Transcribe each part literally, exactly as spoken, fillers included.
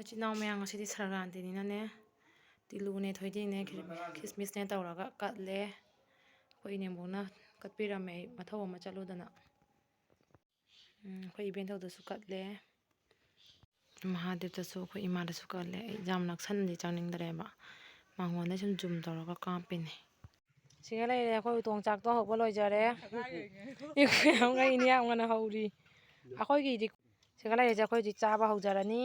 ꯏꯆꯤꯟ ꯏꯅꯥꯎ ꯃꯌꯥꯝ, ꯉꯁꯤꯗꯤ ꯁꯪꯀ꯭ꯔꯥꯟꯇꯤꯅꯤꯅꯅꯦ, ꯇꯤꯜꯂꯨꯅꯦ, ꯊꯣꯏꯗꯤꯡꯅꯦ, ꯈꯤꯁꯃꯤꯁꯅꯦ ꯇꯧꯔꯒ ꯀꯠꯂꯦ꯫ ꯑꯩꯈꯣꯏ ꯏꯅꯦꯝꯕꯣꯛꯅ ꯀꯠꯄꯤꯔꯝꯃꯦ, ꯑꯩ ꯃꯊꯧ ꯑꯃ ꯆꯠꯂꯨꯗꯅ꯫ ꯎꯝ, ꯑꯩꯈꯣꯏ ꯏꯕꯦꯟꯊꯧꯗꯁꯨ ꯀꯠꯂꯦ꯫ ꯃꯍꯥꯗꯦꯕꯇꯁꯨ, ꯑꯩꯈꯣꯏ ꯏꯃꯥꯗꯁꯨ ꯀꯠꯂꯦ꯫ ꯑꯩ ꯌꯥꯝ ꯅꯛꯁꯟꯅꯗꯤ ꯆꯪꯅꯤꯡꯗ꯭ꯔꯦꯕ, ꯃꯉꯣꯟꯗ ꯁꯨꯝ ꯖꯨꯝ ꯇꯧꯔꯒ ꯀꯥꯞꯄꯤꯅꯦ꯫ ꯁꯤꯒ ꯂꯩꯔꯦ, ꯑꯩꯈꯣꯏ ꯎꯇꯣꯡ ꯆꯥꯛꯇꯣ ꯍꯧꯕ ꯂꯣꯏꯖꯔꯦ꯫ ꯏꯈꯣꯏ ꯌꯥꯝ ꯉꯩꯅꯤ, ꯌꯥꯝ ꯉꯟꯅ ꯍꯧꯔꯤ꯫ ꯑꯩꯈꯣꯏꯒꯤꯗꯤ ꯁꯤꯒ ꯂꯩꯔꯤꯁꯦ, ꯑꯩꯈꯣꯏꯗꯤ ꯆꯥꯕ ꯍꯧꯖꯔꯅꯤ꯫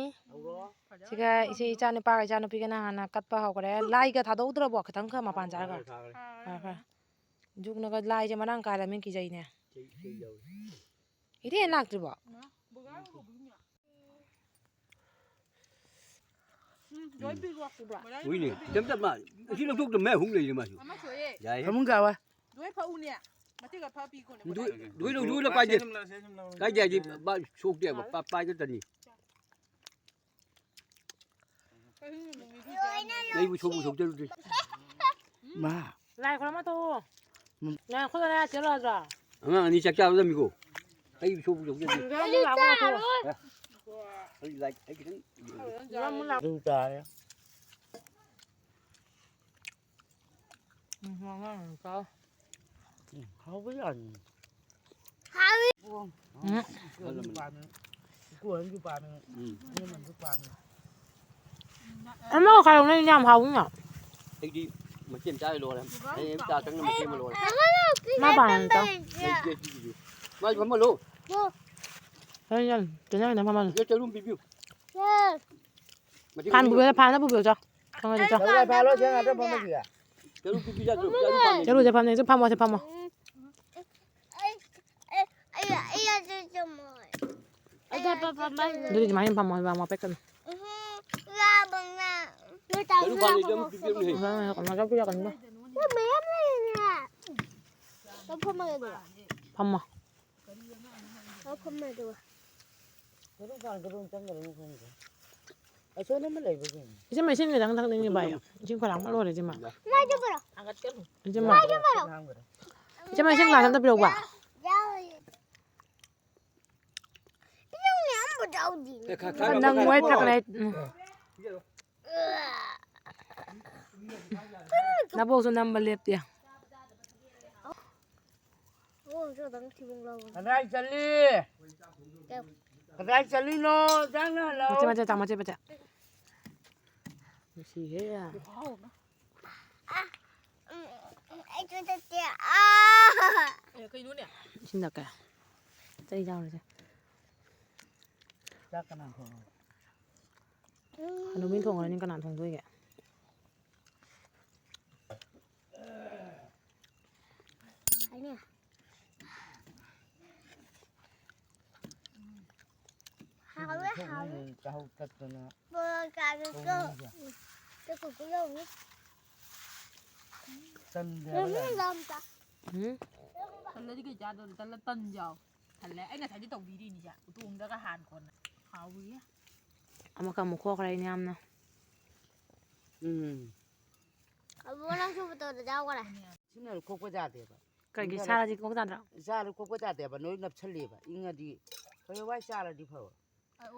ꯁꯤꯒ ꯏꯆꯦ, ꯏꯆꯥ ꯅꯨꯄꯥꯒ ꯏꯆꯥ ꯅꯨꯄꯤꯒꯅ ꯍꯥꯟꯅ ꯀꯠꯄ ꯍꯧꯈ꯭ꯔꯦ꯫ ꯂꯥꯏꯒ ꯊꯥꯗꯣꯛꯎꯗ꯭ꯔꯕꯣ? ꯈꯤꯇꯪ ꯈꯔ ꯃꯄꯥꯟ ꯆꯥꯔꯒ꯫ ꯐꯔꯦ, ꯐꯔꯦ꯫ ꯖꯨꯛꯅꯒ ꯂꯥꯏꯁꯦ ꯃꯔꯥꯡ ꯀꯥꯏꯔꯃꯤꯅ ꯀꯤꯖꯩꯅꯦ꯫ ꯏꯔꯦꯟ ꯂꯥꯛꯇ꯭ꯔꯤꯕꯣ? ꯎꯝ, ꯂꯣꯏ ꯄꯤꯔꯣ, ꯄꯨꯕ꯭ꯔꯥ? ꯎꯏꯅꯦ, ꯏꯆꯝ ꯆꯝꯕ꯫ ꯑꯁꯤ ꯂꯧꯊꯣꯛꯇꯕ ꯃꯌꯥꯝ ꯍꯨꯛ ꯂꯩꯔꯦ ꯃꯥꯁꯨ꯫ ꯑꯃ ꯁꯣꯏꯌꯦ꯫ ꯌꯥꯏꯍꯦ꯫ ꯐꯃꯨꯡ ꯀꯥꯋꯥ꯫ ꯂꯣꯏ ꯐꯛꯎꯅꯦ꯫ ꯃꯇꯦꯛ ꯑꯃ ꯐꯛꯑ ꯄꯤ ꯀꯣꯟꯅ꯫ ꯂꯣꯏ, ꯂꯣꯏ ꯂꯧꯊꯣꯛꯎꯅ ꯀꯥꯏꯗꯦ꯫ ꯀꯥꯏꯗꯦ ꯍꯥꯏꯗꯤ ꯃꯥ ꯁꯣꯛꯇꯦꯕ, ꯄꯥ-, ꯄꯥꯏꯒꯗꯕꯅꯤ꯫ ꯂꯩꯕꯨ ꯁꯣꯛꯄꯨ ꯁꯣꯛꯆꯔꯨꯗꯦ꯫ ꯃꯥ꯫ ꯂꯥꯏ ꯈꯨꯔꯨꯝꯃ ꯇꯣꯛꯑꯣ꯫ ꯎꯝ꯫ ꯂꯥꯏ ꯈꯨꯔꯨꯝꯃ ꯆꯦꯜꯂꯛꯑꯗ꯭ꯔꯣ? ꯑꯉꯥꯡ ꯑꯅꯤ ꯆꯥꯛ ꯆꯥꯔꯗꯝꯃꯤꯀꯣ꯫ ꯑꯩ ꯁꯣꯛꯄꯨ ꯁꯣꯛꯆꯔꯨꯗꯦ꯫ ꯂꯥꯛꯑꯣ, ꯂꯥꯛꯑꯣ꯫ ꯑꯩ ꯂꯥꯏ, ꯑꯩ ꯈꯤꯇꯪ ꯑꯗꯨ ꯇꯥꯔꯦ꯫ ꯎꯝ, ꯍꯥꯎꯕꯖꯥꯠꯅꯤ꯫ ꯍꯥꯎꯋꯤ꯫ ꯎꯝ꯫ ꯏꯀꯣꯟꯁꯨ ꯄꯥꯝꯃꯤ, ꯏꯀꯣꯟꯁꯨ ꯄꯥꯝꯃꯤ, ꯎꯝ꯫ ꯏꯅꯝꯃꯁꯨ ꯄꯥꯝꯃꯤ꯫ ꯑꯃ ꯈꯥꯏꯗꯣꯛꯅ ꯌꯥꯝ ꯍꯥꯎꯋꯤꯅ꯫ ꯑꯩꯗꯤ ꯃꯆꯦꯠ ꯑꯃ ꯆꯥꯔ ꯂꯣꯏꯔꯦ꯫ ꯑꯩ ꯆꯥ ꯆꯪꯅ ꯃꯆꯦꯠ ꯑꯃ ꯂꯣꯏꯔꯦ꯫ ꯃꯥ ꯄꯥꯝꯃꯤ ꯆꯥꯎ꯫ ꯂꯩꯇꯦ ꯑꯗꯨꯒꯤꯗꯤ꯫ ꯃꯥꯁꯨ ꯐꯝꯍꯜꯂꯨ꯫ ꯍꯣꯏ, ꯌꯥꯝ ꯇꯤꯟꯅ ꯐꯝꯍꯜꯂꯨ꯫ ꯁꯤꯗ ꯆꯔꯨ ꯑꯃ ꯄꯤꯕꯤꯌꯨ꯫ ꯐꯥꯟ ꯄꯨꯕꯤꯌꯨ, ꯐꯥꯟꯗ ꯄꯨꯕꯤꯌꯨ, ꯆꯣ꯫ ꯊꯝꯃꯁꯤ, ꯆꯣ꯫ ꯂꯧꯔ ꯐꯥꯜꯂꯣ, ꯆꯦ ꯉꯥꯛꯇ ꯐꯝꯃꯁꯤ꯫ ꯆꯔꯨ ꯄꯤꯕꯤ ꯆꯠꯇ꯭ꯔꯣ? ꯆꯔꯨ ꯄꯥꯝꯃꯤ꯫ ꯆꯔꯨꯁꯦ ꯐꯝꯃꯦ, ꯆꯣ, ꯐꯝꯃꯣ, ꯁꯤ ꯐꯝꯃꯣ꯫ ꯑꯩ, ꯑꯩ, ꯑꯩ, ꯑꯩ, ꯑꯩ, ꯑꯩ, ꯑꯗꯨꯗꯤ ꯑꯗꯨꯃꯥꯏꯅ ꯐꯝꯃꯣ, ꯍꯣꯏ, ꯋꯥꯡꯃ ꯄꯦꯛꯀꯅꯨ꯫ ꯆꯔꯨ ꯄꯥꯝꯃꯤ, ꯆꯔꯨ ꯄꯤꯕꯤꯌꯨꯅꯦ꯫ ꯃꯌꯥꯝ ꯂꯩꯔꯤꯅꯦ꯫ ꯐꯝꯃꯒꯦ ꯑꯗꯨꯒ꯫ ꯐꯝꯃꯣ꯫ ꯐꯝꯃꯦ ꯑꯗꯨꯒ꯫ ꯀꯔꯝ ꯀꯥꯟ ꯀꯔꯣꯝ ꯆꯪꯈ꯭ꯔꯅꯣ ꯈꯪꯗꯦ꯫ ꯑꯁꯣꯝ ꯑꯃ ꯂꯩꯕꯒꯤꯅꯤ꯫ ꯏꯆꯦ, ꯏꯁꯤꯡ ꯈꯤꯇꯪ ꯊꯛꯅꯤꯡꯉꯤ ꯚꯥꯏ꯫ ꯏꯁꯤꯡ ꯈꯣꯏꯔꯥꯡꯕ ꯂꯣꯏꯔꯦ, ꯏꯆꯦꯃ꯫ ꯂꯥꯏꯗ ꯄꯨꯔꯛꯑꯣ꯫ ꯏꯆꯦꯃ꯫ ꯂꯥꯏꯗ ꯄꯨꯔꯛꯑꯣ꯫ ꯏꯆꯦꯃ, ꯏꯁꯤꯡ ꯒ꯭ꯂꯥꯁ ꯑꯝꯇ ꯄꯤꯔꯛꯎꯕ꯫ ꯌꯥꯎꯔꯤ꯫ ꯏꯁꯤꯡ ꯃꯌꯥꯝ ꯈꯨꯆꯥꯎꯗꯤ꯫ ꯅꯪ ꯋꯥꯏ ꯊꯛꯅ ꯅꯕꯣꯛꯁꯨ ꯅꯝꯕ ꯂꯦꯞꯇꯦ꯫ ꯑꯣ, ꯆꯣꯗꯪ ꯊꯤꯕꯣꯡ ꯂꯥꯎꯕꯅꯦ꯫ ꯀꯗꯥꯏ ꯆꯠꯂꯤ? ꯀꯗꯥꯏ ꯆꯠꯂꯤꯅꯣ? ꯆꯪꯅ ꯍꯜꯂꯛꯑꯣ꯫ ꯃꯆꯦ, ꯃꯆꯦ, ꯆꯥ, ꯃꯆꯦ, ꯃꯆꯦ꯫ ꯅꯨꯡꯁꯤꯍꯦ꯫ ꯎꯝ, ꯑꯩꯁꯨ ꯆꯠꯀꯦ꯫ ꯑꯥ꯫ ꯑꯦ, ꯀꯩꯅꯣꯅꯦ? ꯏꯁꯤꯡ ꯊꯛꯀꯦ꯫ ꯆꯩ ꯆꯥꯔꯨꯁꯦ꯫ ꯆꯥꯛ ꯀꯅꯥ ꯊꯣꯡꯉꯤ? ꯎꯝ꯫ ꯍꯅꯨꯕꯤꯅ ꯊꯣꯡꯉꯅꯤ, ꯀꯅꯥ ꯊꯣꯡꯗꯣꯏꯒꯦ? ꯍꯥꯏꯅꯦ꯫ ꯍꯥꯎꯋꯦ, ꯍꯥꯎꯋꯦ꯫ ꯆꯥꯍꯧ ꯇꯠꯇꯅ ꯕꯣꯔꯥ ꯆꯥꯒꯦꯀꯣ꯫ ꯊꯣꯡꯉꯤꯁꯦ꯫ ꯆꯥꯛ ꯀꯨꯀꯔ ꯂꯧꯅꯤ꯫ ꯇꯟꯗꯦ ꯍꯥꯏꯕ ꯌꯥꯝ꯫ ꯎꯝ꯫ ꯇꯜꯂꯗꯤ ꯀꯩ ꯆꯥꯗꯣꯏꯅꯣ? ꯇꯜꯂ ꯇꯟ ꯌꯥꯎ꯫ ꯇꯜꯂꯦ꯫ ꯑꯩ ꯉꯁꯥꯏꯗꯤ ꯇꯧꯕꯤꯔꯤꯅꯤꯁꯦ꯫ ꯎꯇꯣꯡꯗꯒ ꯍꯥꯟ ꯀꯣꯟꯅ꯫ ꯍꯥꯎꯋꯤꯌꯦ꯫ ꯑꯃꯈꯛ ꯑꯃꯨꯛ ꯈꯣꯛꯈ꯭ꯔꯦ ꯑꯩꯅ ꯌꯥꯝꯅ꯫ ꯎꯝ꯫ ꯑꯕꯣ, ꯅꯪꯁꯨ ꯐꯣꯇꯣꯗ ꯌꯥꯎꯈ꯭ꯔꯦ꯫ ꯁꯤꯅ ꯈꯣꯛꯄ ꯌꯥꯗꯦꯕ꯫ ꯀꯩꯒꯤ ꯏꯪꯉꯗꯤ ꯁꯥꯔꯗꯤ ꯈꯣꯛ ꯌꯥꯗ꯭ꯔꯥ? ꯏꯁꯥꯗ ꯈꯣꯛꯄ ꯌꯥꯗꯦꯕ, ꯂꯣꯏ ꯅꯞꯁꯜꯂꯦꯕ꯫ ꯏꯪꯉꯗꯤ ꯍꯣꯔꯦꯟ ꯋꯥꯏ ꯆꯥꯔꯗꯤ ꯐꯕ꯫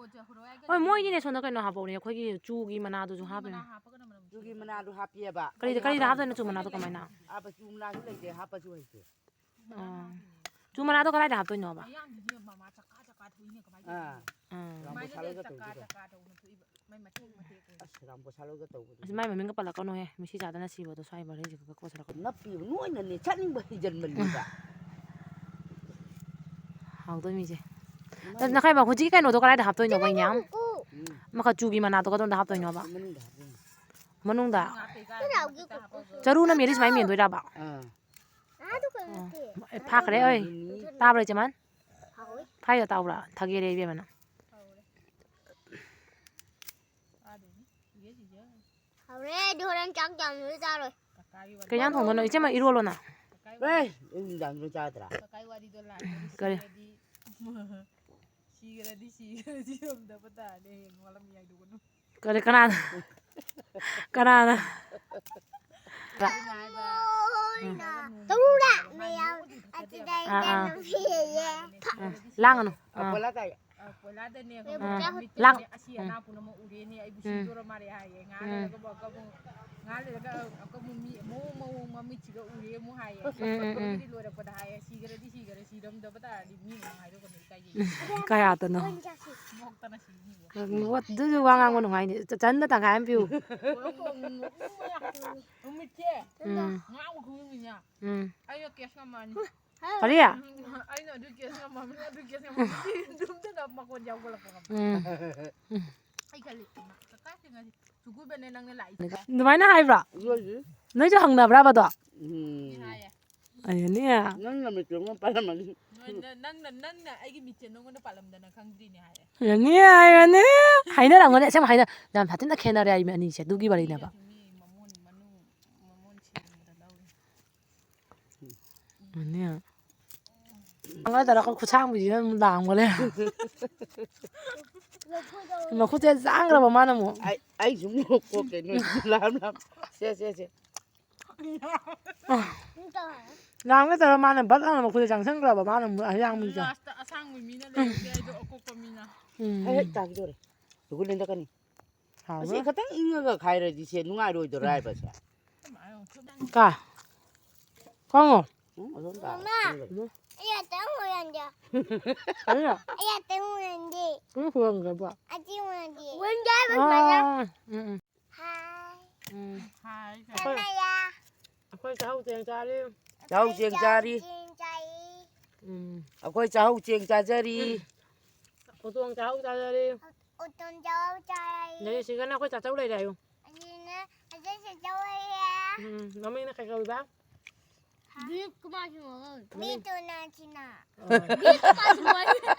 ꯍꯣꯏ, ꯃꯣꯏꯒꯤꯅꯦ ꯁꯣꯝꯗ ꯀꯩꯅꯣ ꯍꯥꯞꯄꯧꯅꯦ, ꯑꯩꯈꯣꯏꯒꯤ ꯆꯨꯒꯤ ꯃꯅꯥꯗꯨꯁꯨ ꯍꯥꯞꯄꯦ꯫ ꯆꯨꯒꯤ ꯃꯅꯥꯗꯨ ꯍꯥꯞꯄꯤꯑꯕ꯫ ꯀꯔꯤꯗ, ꯀꯔꯤꯗ ꯍꯥꯞꯇꯣꯏꯅꯣ ꯆꯨ ꯃꯅꯥꯗꯣ ꯀꯃꯥꯏꯅ? ꯑꯥ, ꯆꯨ ꯃꯅꯥꯁꯨ ꯂꯩꯇꯦ, ꯍꯥꯞꯄꯁꯨ ꯍꯩꯇꯦ꯫ ꯑꯣ꯫ ꯆꯨ ꯃꯅꯥꯗꯣ ꯀꯗꯥꯏꯗ ꯍꯥꯞꯇꯣꯏꯅꯣꯕ? ꯑꯥ꯫ ꯑꯥ꯫ ꯔꯥꯝꯕꯣ ꯁꯥꯂꯣꯏꯒ ꯇꯧꯕꯗꯣ꯫ ꯑꯁ, ꯔꯥꯝꯕꯣ ꯁꯥꯂꯣꯏꯒ ꯇꯧꯕꯗꯣ꯫ ꯑꯁ, ꯃꯥꯏ ꯃꯃꯤꯡꯒ ꯄꯜꯂꯛꯀꯅꯨꯍꯦ꯫ ꯃꯤꯁꯤ ꯆꯥꯗꯅ ꯁꯤꯕꯗꯣ ꯁ꯭ꯋꯥꯏ ꯕꯥꯔꯦꯁꯤꯒ ꯀꯣꯠꯆꯔꯛꯀꯅꯨ꯫ ꯅꯞꯄꯤꯕ ꯅꯣꯏꯅꯅꯦ ꯆꯠꯅꯤꯡꯕ ꯍꯦꯟꯖꯟꯕꯅꯦꯕ꯫ ꯍꯥꯎꯗꯣꯏ ꯃꯤꯁꯦ꯫ ꯃꯥꯅꯦ꯫ ꯅꯈꯥꯏꯕ ꯍꯧꯖꯤꯛꯀꯤ ꯀꯩꯅꯣꯗꯣ ꯀꯗꯥꯏꯗ ꯍꯥꯞꯇꯣꯏꯅꯣꯕ, ꯏꯅꯦ? ꯎꯝ꯫ ꯃꯈꯥ ꯆꯨꯒꯤ ꯃꯅꯥꯗꯣ ꯀꯗꯣꯝꯗ ꯍꯥꯞꯇꯣꯏꯅꯣꯕ? ꯃꯅꯨꯡꯗ ꯍꯥꯞꯇꯣꯏꯅꯦ꯫ ꯃꯅꯨꯡꯗ? ꯆꯔꯨꯅ ꯃꯦꯜꯂꯤ ꯁꯨꯃꯥꯏꯅ ꯃꯦꯟꯗꯣꯏꯔꯕ? ꯑꯥ꯫ ꯑꯣ꯫ ꯑꯦ, ꯐꯥꯈ꯭ꯔꯦ, ꯑꯣꯏ꯫ ꯇꯥꯕ꯭ꯔꯥ, ꯏꯆꯦꯃꯟ? ꯐꯥꯏꯔ ꯇꯥꯎꯕ꯭ꯔꯥ? ꯊꯥꯒꯦꯔꯦ ꯏꯕꯦꯝꯃꯅ꯫ ꯍꯧꯔꯦ, ꯑꯗꯨ ꯍꯣꯔꯦꯟ ꯆꯥꯛ ꯆꯥꯕꯗ ꯆꯥꯔꯣꯏ꯫ ꯀꯩ ꯏꯟꯖꯥꯡ ꯊꯣꯡꯗꯣꯏꯅꯣ? ꯏꯆꯦꯃ, ꯏꯔꯣꯜꯂꯣꯅ꯫ ꯑꯦ, ꯑꯌꯨꯛ ꯅꯨꯡꯗꯥꯡꯗ ꯆꯥꯗ꯭ꯔꯥ? ꯀꯔꯤ? ꯁꯤꯈ꯭ꯔꯗꯤ, ꯁꯤꯈ꯭ꯔꯗꯤ ꯁꯤꯔꯝꯗꯕ ꯇꯥꯔꯦ, ꯍꯌꯦꯡ ꯋꯥꯠꯂꯝ ꯌꯥꯏꯗꯨꯒꯅꯨ꯫ ꯀꯔꯤ, ꯀꯅꯥꯅ? ꯀꯅꯥꯅ? ꯇꯧꯔꯨꯔꯥ, ꯃꯌꯥꯝ꯫ ꯑꯗꯨꯗ ꯑꯥ, ꯑꯥ꯫ ꯑꯩꯅ ꯅꯨꯡꯁꯤꯌꯦ꯫ ꯑꯥ, ꯂꯥꯡꯒꯅꯨ꯫ ꯑꯥ꯫ ꯑꯄꯣꯂꯥ ꯇꯥꯏ꯫ ꯂꯥꯗꯅꯦ, ꯑꯥ꯫ ꯈꯪꯕ꯭ꯔꯥ? ꯂꯥꯡ-, ꯃꯤꯠꯇꯅꯦ, "ꯑꯁꯤ ꯎꯝ꯫ ꯑꯅꯥꯄꯨꯅ ꯑꯃ ꯎꯔꯦꯅꯦ, ꯑꯩꯕꯨ ꯎꯝ꯫ ꯁꯤꯗꯣꯔ ꯃꯥꯜꯂꯦ" ꯍꯥꯏꯌꯦ꯫ ꯉꯥꯏꯍꯥꯛ ꯎꯝ꯫ ꯂꯩꯔꯒ ꯑꯃꯨꯛ, ꯑꯃꯨꯛ, ꯉꯥꯏꯍꯥꯛ ꯂꯩꯔꯒ ꯑꯃꯨꯛ ꯃꯤ, ꯃꯑꯣꯡ, ꯃꯑꯣꯡ ꯃꯃꯤꯠꯁꯤꯒ ꯎꯔꯦ ꯑꯃꯨꯛ ꯍꯥꯏꯌꯦ꯫ ꯎꯝ, ꯎꯝ, ꯎꯝ꯫ ꯑꯗꯒꯤꯗꯤ ꯂꯣꯏꯔꯛꯄꯗ ꯍꯥꯏꯌꯦ, "ꯁꯤꯈ꯭ꯔꯗꯤ ꯁꯤꯈ꯭ꯔꯦ, ꯁꯤꯔꯝꯗꯕ ꯇꯥꯔꯗꯤ ꯃꯤ ꯃꯃꯥꯡ ꯍꯥꯏꯗꯣꯛꯀꯅꯤ, ꯏꯀꯥꯏꯖꯩ꯫" ꯀꯌꯥꯗꯅꯣ? ꯅꯣꯛꯇꯅ ꯁꯤꯅꯤꯕ꯫ ꯎꯝ, ꯑꯗꯨꯁꯨ ꯋꯥ ꯉꯥꯡꯕ ꯅꯨꯡꯉꯥꯏꯅꯤ꯫ ꯆ-, ꯆꯟꯗ ꯇꯪꯈꯥꯏ ꯑꯃ ꯄꯤꯌꯨ꯫ ꯅꯣꯛꯅꯤꯡꯕ ꯌꯥꯝ꯫ ꯅꯨꯃꯤꯠꯁꯦ ꯎꯝ꯫ ꯉꯥꯡꯕ ꯈꯨꯅꯨꯃꯤꯠꯅꯦ꯫ ꯎꯝ꯫ ꯑꯩꯅ ꯀꯦꯁ ꯉꯝꯃꯛꯑꯅꯤ꯫ ꯀꯔꯤ? ꯑꯩꯅ ꯑꯗꯨ ꯀꯦꯁ ꯉꯝꯃꯝꯅꯤ, ꯑꯗꯨ ꯀꯦꯁ ꯉꯝꯃꯝꯅꯤ꯫ ꯑꯗꯨꯝꯇꯗ ꯃꯈꯣꯟ ꯌꯥꯎꯒꯠꯂꯛꯄ ꯉꯝꯃꯣꯏ꯫ ꯎꯝ꯫ ꯑꯩ ꯈꯜꯂꯤ, "ꯏꯃꯥ, ꯀꯀꯥꯁꯦ ꯉꯁꯤ ꯁꯨꯒꯨꯕꯅꯦ ꯅꯪꯅ ꯂꯥꯛꯏꯁꯦ?" ꯑꯗꯨꯃꯥꯏꯅ ꯍꯥꯏꯕ꯭ꯔꯣ? ꯂꯣꯏꯔꯦ꯫ ꯅꯣꯏꯁꯨ ꯍꯪꯅꯕ꯭ꯔꯕ ꯑꯗꯣ? ꯎꯝ꯫ ꯍꯥꯏꯌꯦ꯫ ꯑꯗꯨꯅꯦ꯫ ꯅꯪꯅ ꯃꯤꯠꯇꯣ ꯑꯩꯉꯣꯟꯗ ꯄꯥꯜꯂꯝꯃꯅꯤ꯫ ꯅꯣꯏ-, ꯅ-, ꯅꯪꯅ, ꯅꯪꯅ ꯑꯩꯒꯤ ꯃꯤꯠꯁꯦ ꯅꯉꯣꯟꯗ ꯄꯥꯜꯂꯝꯗꯅ ꯈꯪꯗ꯭ꯔꯤꯅꯦ ꯍꯥꯏꯌꯦ꯫ ꯌꯥꯅꯤ, ꯌꯥꯅꯤ꯫ ꯍꯥꯏꯅꯔꯝꯒꯅꯤ, ꯑꯁꯦꯡꯕ ꯍꯥꯏꯅ-, ꯌꯥꯝ ꯁꯥꯊꯤꯅ ꯈꯦꯠꯅꯔꯦ ꯍꯥꯏ ꯃꯤ ꯑꯅꯤꯁꯦ, ꯑꯗꯨꯒꯤ ꯋꯥꯔꯤꯅꯦꯕ꯫ ꯃꯤ ꯃꯃꯣꯟ ꯃꯅꯨꯡ, ꯃꯃꯣꯟ ꯁꯦꯡꯕꯗ ꯂꯧꯔꯦ꯫ ꯃꯅꯦ꯫ ꯑꯉꯥꯡ ꯇꯔꯥ ꯈꯨꯠꯁꯥꯡꯕꯤꯁꯤꯅ ꯑꯗꯨꯝ ꯂꯥꯡꯕ ꯂꯩ꯫ ꯃꯈꯨꯠꯁꯦ ꯆꯥꯡꯈ꯭ꯔꯕ ꯃꯥꯅ ꯑꯃꯨꯛ꯫ ꯑꯩ, ꯑꯩ ꯁꯨꯝ ꯅꯣꯛꯀꯦ ꯅꯣꯏ ꯂꯥꯝ ꯂꯥꯝ꯫ ꯁꯦ, ꯁꯦ, ꯁꯦ꯫ ꯂꯥꯝꯒꯦ ꯇꯧꯔ ꯃꯥꯅ ꯕꯠ ꯂꯥꯎꯅ ꯃꯈꯨꯠꯁꯦ ꯆꯪꯁꯟꯈ꯭ꯔꯕ ꯃꯥꯅ ꯑꯃꯨꯛ ꯑꯌꯥꯡꯕꯤꯁꯦ꯫ ꯂꯥꯁꯇ ꯑꯁꯥꯡꯕꯤ ꯃꯤꯅ ꯂꯩꯍꯧꯗꯦ ꯍꯥꯏꯗꯣ ꯑꯀꯣꯛꯄ ꯃꯤꯅ꯫ ꯎꯝ꯫ ꯍꯦꯛ, ꯍꯦꯛ ꯇꯥꯈꯤꯗꯣꯔꯦ꯫ ꯍꯥꯎꯕ꯭ꯔꯥ? ꯑꯁꯤ ꯈꯇꯪ ꯏꯪꯉꯒ ꯈꯥꯏꯔꯗꯤ ꯁꯦ ꯅꯨꯡꯉꯥꯏꯔꯣꯏꯗꯣꯔꯥ ꯍꯥꯏꯕ ꯁꯦ? ꯀꯥ꯫ ꯀꯥꯡꯉꯣ꯫ ꯎꯝ, ꯑꯗꯣꯝꯗ ꯃꯃꯥ꯫ ꯎꯝ꯫ ꯑꯩ ꯑꯇꯪ ꯍꯨꯔꯥꯟꯒꯦ꯫ ꯀꯔꯤ? ꯑꯩ ꯑꯇꯪ ꯍꯨꯔꯥꯟꯒꯦ꯫ ꯎꯝ, ꯍꯨꯔꯥꯟꯒꯦꯕ꯫ ꯑꯁꯤ ꯍꯨꯔꯥꯟꯒꯦ꯫ ꯍꯨꯔꯥꯟꯒꯦ ꯍꯥꯏꯕ ꯁꯨꯃꯥꯏꯅ꯫ ꯑꯥ, ꯎꯝ, ꯎꯝ꯫ ꯍꯥꯏ꯫ ꯎꯝ꯫ ꯍꯥꯏ꯫ ꯑꯩꯈꯣꯏ, ꯀꯅꯥꯌꯥ? ꯑꯩꯈꯣꯏ ꯆꯥꯛꯍꯧ ꯆꯦꯡ ꯆꯥꯔꯤ꯫ ꯆꯥꯛꯍꯧ ꯆꯦꯡ ꯆꯥꯔꯤ꯫ ꯆꯦꯡ ꯆꯥꯏ꯫ ꯎꯝ꯫ ꯑꯩꯈꯣꯏ ꯆꯥꯛꯍꯧ ꯆꯦꯡ ꯆꯥꯖꯔꯤ꯫ ꯎꯇꯣꯡ ꯆꯥꯛꯍꯧ ꯆꯥꯖꯔꯤ꯫ ꯎꯇꯣꯡ ꯆꯥꯛꯍꯧ ꯆꯥꯔꯤ꯫ ꯑꯗꯩ ꯁꯤꯒꯅ ꯑꯩꯈꯣꯏ ꯆꯥꯆꯧ ꯂꯩꯔꯦ ꯍꯥꯏꯌꯨ꯫ ꯑꯁꯤꯅ ꯑꯩꯈꯣꯏ ꯆꯥꯆꯧ ꯂꯩꯔꯦ꯫ ꯎꯝ, ꯃꯃꯤꯡꯅ ꯀꯩ ꯀꯧꯔꯤꯕ? ꯍꯥ? ꯕꯤꯞ ꯀꯨꯃꯥꯔ ꯁꯤꯡꯍ ꯀꯧꯏ꯫ ꯃꯃꯤꯡ? ꯕꯤꯞ ꯀꯨꯃꯥꯔ ꯁꯤꯡꯍ꯫ ꯑꯣ꯫ ꯕꯤꯞ ꯀꯨꯃꯥꯔ ꯁꯤꯡꯍ꯫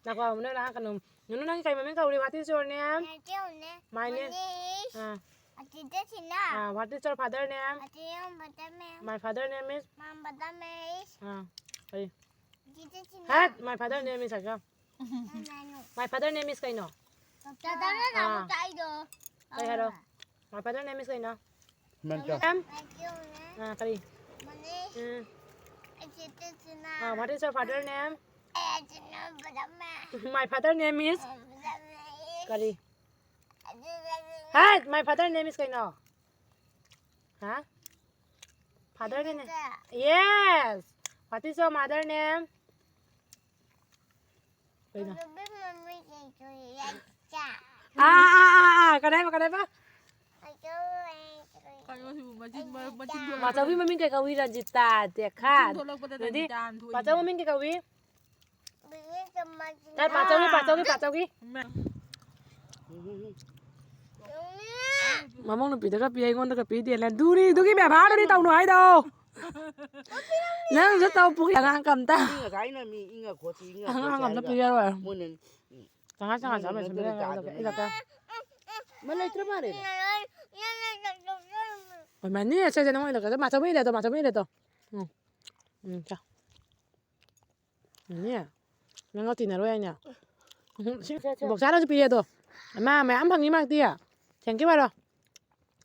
ꯅꯥꯀꯣ, ꯑꯃꯨꯛ ꯅꯪ ꯂꯥꯛꯀꯅꯨ꯫ ꯅꯨꯅꯨ, ꯅꯪ ꯀꯩ ꯃꯃꯤꯡ ꯀꯧꯔꯤ? What is your name? My name is, my name is, ah. ꯑꯇꯤꯇ Singh. Ah, what is your father name? ꯑꯇꯤꯇ ꯌꯣꯡ father name. My father name is? My father name is? ꯑꯥ, ꯀꯔꯤ? ꯑꯇꯤꯇ ꯁꯤꯡꯍ꯫ ꯍꯦꯠ, my father name is ꯍꯥꯏꯒ꯫ ꯀꯅꯥꯅꯣ? My father name is ꯀꯩꯅꯣ? ꯆꯥꯆꯥꯅ ꯑꯥ꯫ ꯅꯍꯥꯟꯃꯨꯛ ꯇꯥꯛꯏꯗꯣ꯫ ꯀꯩ ꯍꯥꯏꯔꯣ? ꯑꯥ꯫ My father name is ꯀꯩꯅꯣ? ꯃꯟꯇ꯭ꯔ꯫ ꯅꯦꯝ? My name ꯑꯥ, ꯀꯔꯤ? ꯃꯅꯤ꯫ Um. Atit Singh. Ah, what is your father name? My father name is ꯀꯔꯤ? ꯍꯥꯏ, my father name is ꯀꯩꯅꯣ? ꯍꯥ? Father ꯅꯦ? Yes. What is your mother name? ꯀꯩꯅꯣ? ꯑꯥ, ꯑꯥ, ꯑꯥ, ꯑꯥ, ꯀꯔꯤ ꯍꯥꯏꯕ, ꯀꯔꯤ ꯍꯥꯏꯕ? ꯀꯩꯅꯣ ꯁꯤꯕꯨ ꯃꯆꯤꯟ, ꯃꯆꯤꯟ ꯊꯣꯛꯂꯛꯄ꯫ ꯃꯥꯆꯧꯕꯤ ꯃꯃꯤꯡ ꯀꯩ ꯀꯧꯏ? ꯔꯟꯖꯤꯇꯥ ꯗꯦꯈꯥꯟ꯫ ꯃꯆꯤꯟ ꯊꯣꯛꯂꯛꯄꯗ ꯑꯗꯨꯗꯤ ꯔꯟꯖꯤꯇꯥ ꯍꯥꯟ ꯊꯣꯛꯏꯅꯦ꯫ ꯃꯥꯆꯧ ꯃꯃꯤꯡ ꯀꯩ ꯀꯧꯏ? ꯀꯩ ꯄꯥꯆꯧꯒꯤ, ꯄꯥꯆꯧꯒꯤ, ꯄꯥꯆꯧꯒꯤ? ꯃꯃꯧ ꯅꯨꯄꯤꯗꯒ ꯄꯤ, ꯑꯩꯉꯣꯟꯗꯒ ꯄꯤꯗꯦꯅ꯫ ꯗꯨꯔꯤꯗꯨꯒꯤ ꯕꯦꯕꯥꯔꯗꯨꯅꯤ ꯇꯧꯅꯨ ꯍꯥꯏꯗꯣ꯫ ꯅꯪꯁꯨ ꯇꯧ, ꯄꯨꯈ꯭ꯔꯤ ꯑꯉꯥꯡ ꯀꯝꯇ꯫ ꯃꯤ ꯉꯁꯥꯏꯅ ꯃꯤ ꯏꯪꯉ ꯈꯣꯠꯁꯤ, ꯏꯪꯉ ꯑꯉꯥꯡ ꯈꯣꯠꯁꯤ ꯑꯝꯇ ꯍꯥꯏꯔꯒ ꯄꯤꯔꯔꯣꯏ꯫ ꯃꯣꯏꯅ ꯇꯉꯥꯏ ꯇꯉꯥꯏ ꯃꯣꯏꯅ ꯆꯥꯕ ꯅꯠꯇ꯭ꯔꯗꯤ ꯁꯤꯟꯕꯤꯔꯒ ꯆꯥꯗꯕꯅꯤ꯫ ꯏꯜꯂꯛꯀꯦ꯫ ꯃ ꯂꯩꯇ꯭ꯔ ꯃꯥꯜꯂꯦ꯫ ꯑꯣꯏꯃꯥꯅꯤ, ꯁꯦ, ꯁꯦ, ꯅꯪ ꯏꯜꯂꯛꯀꯦ꯫ ꯃꯥꯆꯧꯕꯤ ꯏꯜꯂꯦꯗꯣ, ꯃꯥꯆꯧꯕꯤ ꯏꯜꯂꯦꯗꯣ꯫ ꯎꯝ꯫ ꯎꯝ, ꯆꯥ꯫ ꯅꯦ, ꯅꯪꯒ ꯇꯤꯟꯅꯔꯣꯏ ꯍꯥꯏꯅꯦ꯫ ꯎꯝ, ꯁꯤ ꯕꯣꯛꯁꯥꯅꯁꯨ ꯄꯤꯔꯦ ꯑꯗꯣ꯫ ꯃꯥ ꯃꯌꯥꯝ ꯐꯪꯉꯤ ꯃꯥꯛꯇꯤ꯫ Thank you ꯍꯥꯏꯔꯣ꯫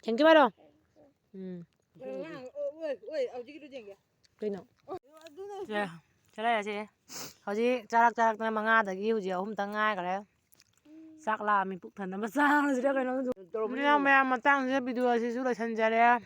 Thank you ꯍꯥꯏꯔꯣ꯫ ꯎꯝ꯫ ꯀꯩꯅꯣ? ꯁꯦ, ꯆꯠꯂꯁꯦ꯫ ꯍꯧꯖꯤꯛ ꯆꯥꯔꯛ ꯆꯥꯔꯛꯇꯅ ꯃꯉꯥꯗꯒꯤ ꯍꯧꯖꯤꯛ ꯑꯍꯨꯝꯇꯪ ꯉꯥꯏꯈ꯭ꯔꯦ꯫ ꯆꯥꯛ ꯂꯥꯝꯃꯤ, ꯄꯨꯛ ꯊꯟꯅꯕ ꯆꯥꯔꯁꯤꯔ ꯀꯩꯅꯣ ꯈꯪꯗꯦ꯫ ꯇꯧꯔꯝꯃꯅꯤ ꯑꯗꯨꯅ ꯀꯩꯅꯣ꯫ ꯃꯌꯥꯝ, ꯃꯇꯥꯡꯁꯤꯗ video ꯑꯁꯤꯁꯨ ꯂꯣꯏꯁꯤꯟꯖꯔꯦ꯫